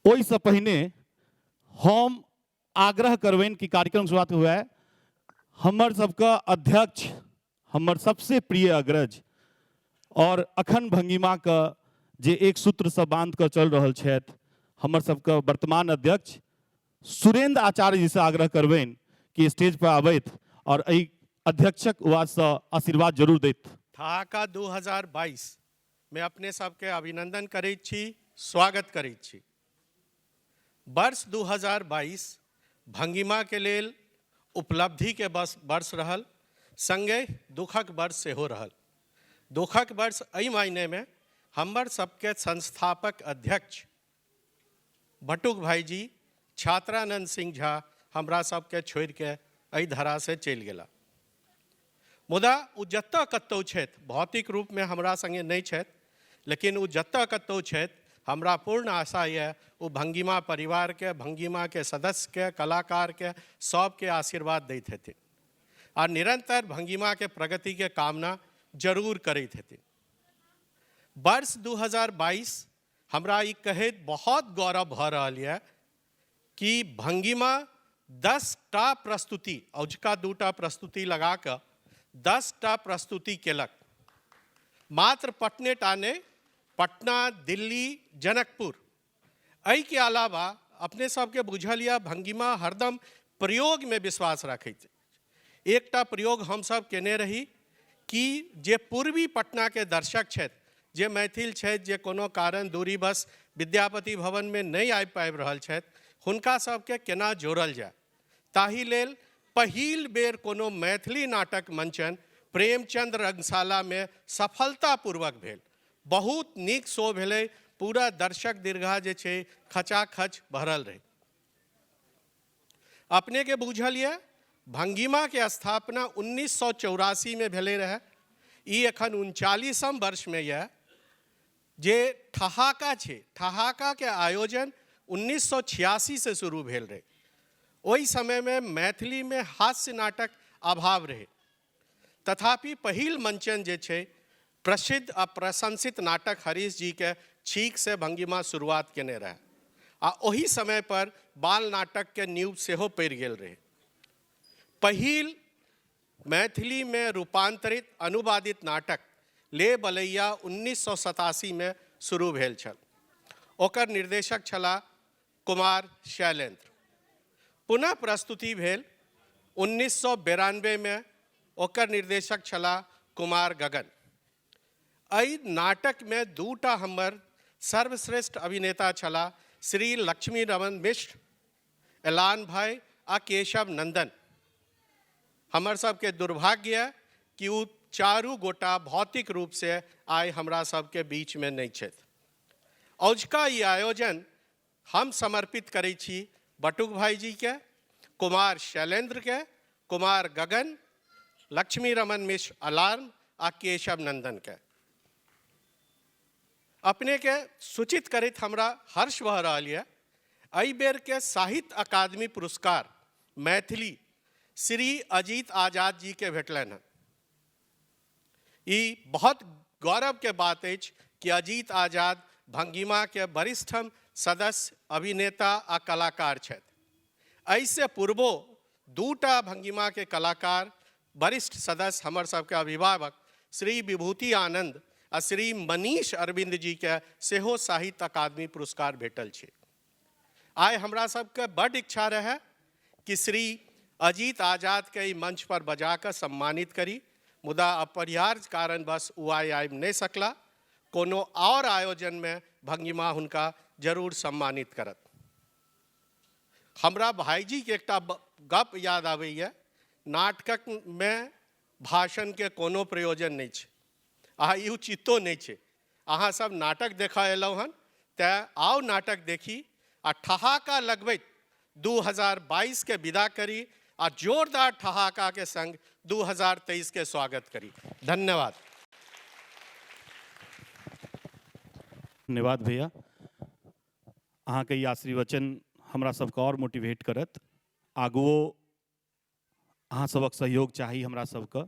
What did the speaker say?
ओहिसँ पहिने हम आग्रह करबनि कि कार्यक्रम शुरुआत हुए। हमर सबके अध्यक्ष, हमर सबसे प्रिय अग्रज और अखन भंगिमाके जे एक सूत्रसँ बांध कऽ चल रहल छथि, हमर सबके वर्तमान अध्यक्ष सुरेंद्र आचार्य जी से आग्रह करबनि कि स्टेज पर आबथि और एहि अध्यक्षक वादसँ आशीर्वाद जरूर दैत। ठहाका 2022 में अपने सबके अभिनंदन करैत छी, स्वागत करैत छी। वर्ष 2022 भंगिमा के लेल उपलब्धि के वर्ष रहल, संगे दुखक वर्ष सेहो रहल। दुखक वर्ष एहि मायने में हमर सबके संस्थापक अध्यक्ष बटुक भाईजी छात्रानंद सिंह झा हमरा सबके छोड़ि के एहि धरा से चलि गेला। मुदा ओ जतऽ कतहु छथि, भौतिक रूपमे हमरा संगे नहि छथि, लेकिन ओ जतऽ कतहु छथि, हमरा पूर्ण आशा यऽ ओ भंगिमा परिवारके, भंगिमाके सदस्यके, कलाकारके सबके आशीर्वाद दैत हेथिन आ निरंतर भंगिमाके प्रगतिके कामना जरूर करैत हेथिन। वर्ष 2022 हमरा ई कहैत बहुत गौरव भऽ रहल यऽ कि भंगिमा 10टा प्रस्तुति, औझका 2टा प्रस्तुति लगा कऽ 10टा प्रस्तुति केलक। मात्र पटने टा नहि, पटना, दिल्ली, जनकपुर। एहिके अलावा अपने सबके बुझल यऽ भंगिमा हरदम प्रयोगमे विश्वास रखैत। एकटा प्रयोग हमसब केने रही कि जे पूर्वी पटनाके दर्शक छथि, जे मैथिल छथि, जे कोनो कारण दूरीवश विद्यापति भवनमे नहि आबि पाबि रहल छथि, हुनका सबके केना जोड़ल जाय, ताहि लेल पहिल बेर कोनो मैथिली नाटक मंचन प्रेमचंद रंगशालामे सफलतापूर्वक भेल। बहुत नीक शो भेलै, पूरा दर्शक दीर्घा जे छै खचाखच भरल रहै। अपने के बुझल यऽ भंगिमा के स्थापना 1984 में भेलै रहै। ई एखन 39म वर्ष में यऽ। जे ठहाका छै, ठहाका के आयोजन 1986 से शुरू भेल रहै। ओहि समय में मैथिली में हास्य नाटक अभाव रहै, तथापि पहिल मंचन जे छै प्रसिद्ध आ प्रशंसित नाटक हरीश जी के छीक से भंगिमा शुरुआत केने रहे आ ओहि समय पर बाल नाटक के नींव सेहो पड़ि गेल रहे। पहिल मैथिली में रूपांतरित अनुवादित नाटक ले बलैया 1987 में शुरू भेल छल। ओकर निर्देशक छलाह कुमार शैलेंद्र। पुनः प्रस्तुति भेल 1992 में, ओकर निर्देशक छलाह कुमार गगन। एहि नाटक में दूटा हमर सर्वश्रेष्ठ अभिनेता छलाह श्री लक्ष्मी रमन मिश्र, एलान भाई आ केशव नंदन। हमर सबके दुर्भाग्य कि ओ चारू गोटा भौतिक रूप से आइ हमरा सबके बीच में नहीं छथि। औझका ई आयोजन हम समर्पित करै छी बटुक भाईजी के, कुमार शैलेंद्र के, कुमार गगन, लक्ष्मी रमन मिश्र अलार्म आ केशव नंदन के। अपने के सूचित करैत हमरा हर्ष भऽ रहल यऽ, एहि बेर के साहित्य अकादमी पुरस्कार मैथिली श्री अजीत आजाद जी के भेटलनि हँ। ई बहुत गौरव के बात अछि कि अजीत आजाद भंगिमा के वरिष्ठम सदस्य, अभिनेता आ कलाकार छथि। एहिसँ पूर्वो दूटा भंगिमा के कलाकार वरिष्ठ सदस्य हमर सबके अभिभावक श्री विभूति आनंद आ श्री मनीष अरविंद जी के सेहो साहित्य अकादमी पुरस्कार भेटल छै। आइ हमरा सबके बड्ड इच्छा रहै कि श्री अजीत आजाद के ई मंच पर बजा कऽ सम्मानित करी, मुदा अपरिहार्य कारणवश ओ आइ आबि नहि सकला। कोनो आओर आयोजनमे भंगिमा हुनका जरूर सम्मानित करत। हमरा भाईजीके एकटा गप याद आबैए, नाटकमे भाषणके कोनो प्रयोजन नहि छै आ ई उचितो नहि छै। अहाँ सब नाटक देखऽ एलहुँ हन, तैँ आउ नाटक देखी आ ठहाका लगबैत 2022 के विदा करी आ जोरदार ठहाका के संग 2023 के स्वागत करी। धन्यवाद। धन्यवाद भैया, अहाँके ई आशीर्वचन हमरा सबके आओर मोटिवेट करत। आगुओ अहाँ सबक सहयोग चाही हमरा सबके।